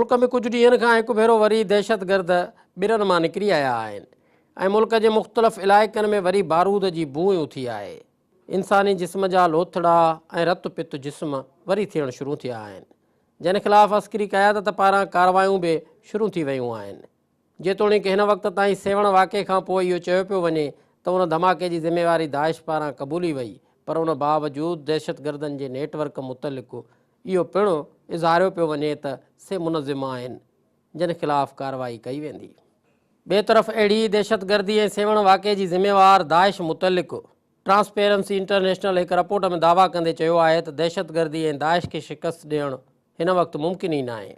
ملڪ ۾ ڪجهه ڏينهن کان هڪ ڀيرو وري دهشتگرد ٻرن مان نڪري آيا آهن ۽ ملڪ جي مختلف علائقن ۾ وري بارود جي بوء اٿي آهي. انساني جسم جا لوٿڙا ۽ رت پت جسم وري ٿيڻ شروع ٿيا آهن، جنھن خلاف عسڪري قيادت پاران ڪارروايون به شروع ٿي ويون آهن. جيتوڻيڪ هن وقت تائين سيوهڻ واقعي کان پوء اهو چيو پيو وڃي ته ان ڌماڪي جي ذميواري داعش پاران قبولي وئي پر ان باوجود دهشتگردن جي نيٽ ورڪ متعلق اهو پڻ اظهاريو پيو وڃي ته سي منظم آهن جن خلاف ڪارروائي ڪئي ويندي. ٻئي طرف اهڙي ئي دهشتگردي ۽ سيوهڻ واقعي جي ذميوار داعش متعلق ٽرانسپيرنسي انٽرنيشنل هڪ رپورٽ ۾ دعويٰ ڪندي چيو آهي ته دهشتگردي ۽ داعش کي شڪست ڏيڻ هن وقت ممڪن ئي ناهي.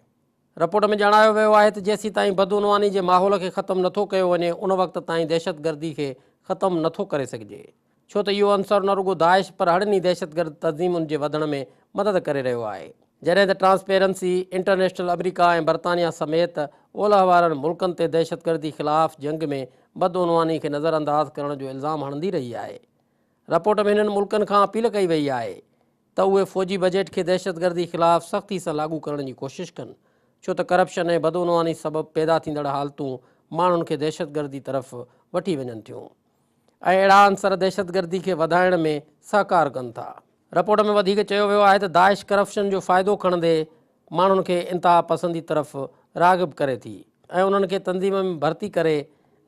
رپورٽ ۾ ڄاڻايو ويو آهي ته جيسيتائين بدعنواني جي ماحول کي ختم نٿو ڪيو وڃي ان وقت تائين دهشتگردي کي ختم نٿو ڪري سگهجي ڇو ته اهو عنصر نه رڳو داعش پر هڙني دهشتگرد تنظيمن جي وڌڻ ۾ مدد ڪري رهيو آهي. جڏهن ته ٽرانسپيرنسي انٽرنيشنل آمريڪا ۽ برطانيا سميت اولهه وارن ملڪن تي دهشتگردي خلاف جنگ ۾ بدعنواني کي نظرانداز ڪرڻ جو الزام هڻندي رهي آهي. رپورٽ ۾ هنن ملڪن کان اپيل ڪئي وئي آهي ته اهي فوجي بجيٽ کي دهشتگردي خلاف سختي سان لاڳو ڪرڻ جي ڪوشش ڪن، ڇو ته ڪرپشن ۽ بدعنواني سبب پيدا ٿيندڙ حالتون ماڻهن کي دهشتگردي طرف وٺي وڃن ٿيون ۽ اهڙا عنصر دهشتگردي کي وڌائڻ ۾ سهڪار ڪن ٿا. رپورٽ ۾ وڌيڪ چيو ويو آهي ته داعش ڪرپشن جو فائدو کڻندي ماڻهن کي انتهاپسندي طرف راغب ڪري ٿي ۽ انهن کي تنظيم ۾ ڀرتي ڪري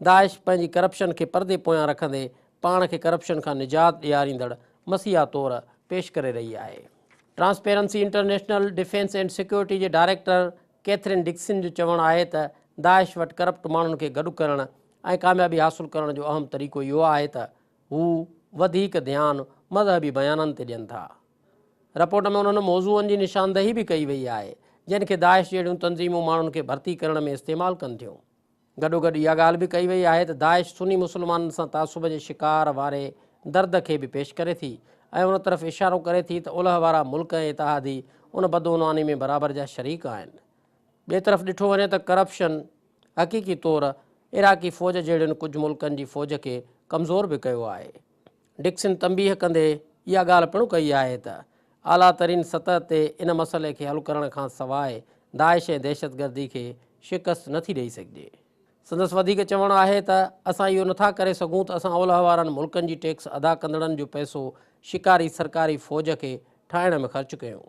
داعش پنهنجي ڪرپشن کي پردي پويان رکندي پاڻ کي ڪرپشن کان نجات ڏياريندڙ مسيحا طور پيش ڪري رهي آهي. Transparency international defence and security جي ڊائريڪٽر ڪيٿرين ڊڪسن جو چوڻ آهي ته داعش وٽ ڪرپٽ ماڻهن کي گڏ ڪرڻ ۽ ڪاميابي حاصل ڪرڻ جو اهم طريقو اهو آهي ته هو وڌيڪ ڌيان مذهبي بيانن تي ڏين ٿا. رپورٽ ۾ انهن موضوعن جي نشاندهي به ڪئي وئي آهي جن کي داعش جهڙيون تنظيمون ماڻهن کي ڀرتي ڪرڻ ۾ استعمال ڪن ٿيون. گڏوگڏ اها ڳالهه به ڪئي وئي آهي ته داعش سني مسلمانن سان تعصب جي شڪار واري درد کي به پيش ڪري ٿي ۽ ان طرف اشارو ڪري ٿي ته اولهه وارا ملڪ ۽ اتحادي ان بدعنواني ۾ برابر جا شريڪ آهن. ٻئي طرف ڏٺو وڃي ته ڪرپشن حقيقي طور عراقي فوج جهڙين ڪجهه ملڪن جي فوج کي ڪمزور به ڪيو آهي. ڊڪسن تنبيهه ڪندي اها ڳالهه پڻ ڪئي آهي ته اعليٰ ترين سطح تي ان مسئلي کي حل ڪرڻ کان سواء داعش ۽ دهشتگردي کي شڪست نٿي ڏئي سگهجي. سندس وڌيڪ چوڻ آهي ته اسان اهو نٿا ڪري سگهون ته اسان اولهه وارن ملڪن جي ٽيڪس ادا ڪندڙن جو پئسو شڪاري سرڪاري فوج کي ٺاهڻ ۾ خرچ ڪيون.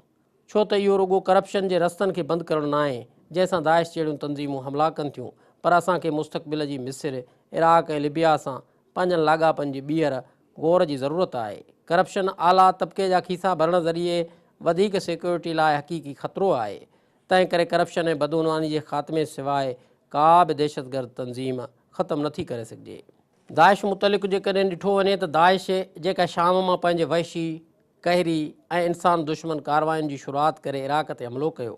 ڇو ته اهو رڳو ڪرپشن جي رستن کي بند ڪرڻ ناهي جنهن سان داعش جهڙيون تنظيمون حملا ڪن ٿيون پر اسان کي مستقبل جي مصر، عراق ۽ لبيا سان پنهنجن لاڳاپن جي ٻيهر غور جي ضرورت آهي. ڪرپشن اعليٰ طبقي جا کيسا ڀرڻ ذريعي وڌيڪ سيڪيورٽي لاء حقيقي خطرو آهي. تنهن ڪري ڪرپشن ۽ بدعنواني جي خاتمي سواء ڪا به دهشتگرد تنظيم ختم نٿي ڪري سگهجي. داعش متعلق جيڪڏهن ڏٺو وڃي ته داعش جيڪا شام مان پنهنجي وحشي، قهري ۽ انسان دشمن ڪاررواين جي شروعات ڪري عراق تي حملو ڪيو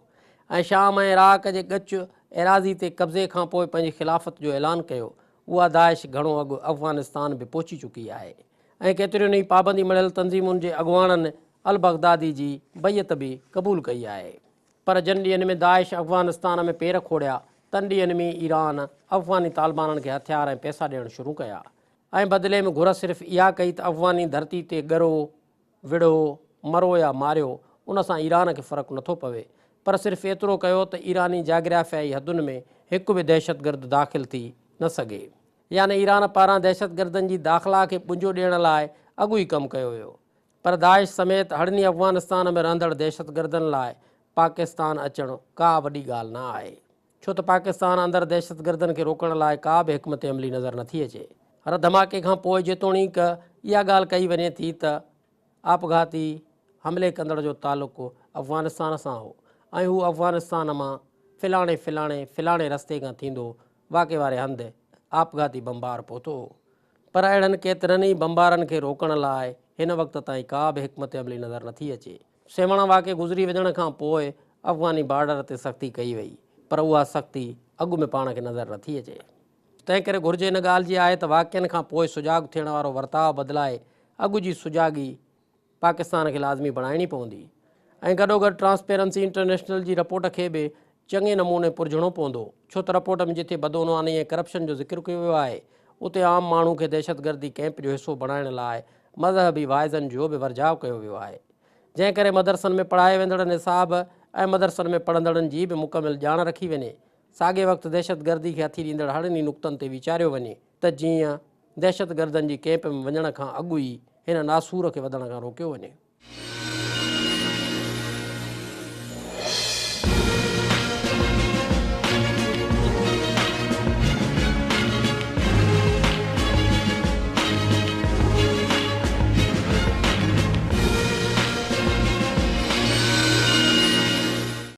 ۽ شام ۽ عراق جي ڳچ ايراضي تي قبضي کان پوء پنهنجي خلافت جو اعلان ڪيو، اها داعش گهڻو اڳ افغانستان به پهچي چڪي آهي ۽ ڪيترين ئي پابندي مڙهيل تنظيمن جي اڳواڻن البغدادي جي بيعت به قبول ڪئي آهي. پر جن ڏينهن ۾ داعش افغانستان ۾ پير کوڙيا، تن ڏينهن ۾ ايران افغاني طالبانن کي هٿيار ۽ پئسا ڏيڻ شروع ڪيا ۽ بدلي ۾ گهر صرف اها ڪئي ته افغاني ڌرتي تي ڳرو، وڙهو، مرو يا ماريو، ان سان ايران کي فرق نٿو پوي، پر صرف ايترو ڪيو ته ايراني جاگرافيائي حدن ۾ هڪ به دهشتگرد داخل ٿي نه سگهي. يعني ايران پاران دهشتگردن جي داخلا کي ٻنجو ڏيڻ لاء اڳ ئي ڪم ڪيو ويو. پر داعش سميت هڙني افغانستان ۾ رهندڙ دهشتگردن لاء پاڪستان اچڻ ڪا وڏي ڳالهه نه آهي. ڇو ته پاڪستان اندر دهشتگردن کي روڪڻ لاء ڪا به حڪمت عملي نظر نٿي اچي. هر ڌماڪي کان پوء جيتوڻيڪ اها ڳالهه ڪئي وڃي ٿي ته آپگهاتي حملي ڪندڙ جو تعلق افغانستان سان هو ۽ هو افغانستان مان فلاڻي فلاڻي فلاڻي رستي کان ٿيندو واقعي واري هنڌ آپگهاتي بمبار پهتو هو پر اهڙن ڪيترن ئي بمبارن کي روڪڻ لاء هن وقت تائين ڪا به حڪمت عملي نظر نٿي اچي. سيوهڻ واقعي گذري وڃڻ کان پوء افغاني بارڊر تي سختي ڪئي وئي پر اها سختي اڳ ۾ پاڻ کي نظر نٿي اچي. تنهن ڪري گهرج ان ڳالهه جي آهي ته واقعن کان پوء سجاڳ ٿيڻ وارو ورتاء بدلائي اڳ جي سجاڳي پاڪستان کي لازمي بڻائڻي پوندي ۽ گڏوگڏ ٽرانسپيرنسي انٽرنيشنل جي رپورٽ کي به چڱي نموني پرجهڻو پوندو، ڇو ته رپورٽ ۾ جتي بدعنواني ۽ ڪرپشن جو ذڪر ڪيو ويو آهي، اتي عام ماڻهو کي دهشتگردي ڪئمپ جو حصو بڻائڻ لاء مذهبي واعظن جو به ورجاء ڪيو ويو آهي، جنهن ڪري مدرسن ۾ پڙهائي ويندڙ نصاب ۽ مدرسن ۾ پڙهندڙن جي به مڪمل ڄاڻ رکي وڃي. ساڳئي وقت دهشتگردي کي هٿي ڏيندڙ هڙني نقطن تي ويچاريو وڃي ته جيئن دهشتگردن جي ڪئمپ ۾ وڃڻ کان اڳ ئي هن ناسور کي وڌڻ کان روڪيو وڃي.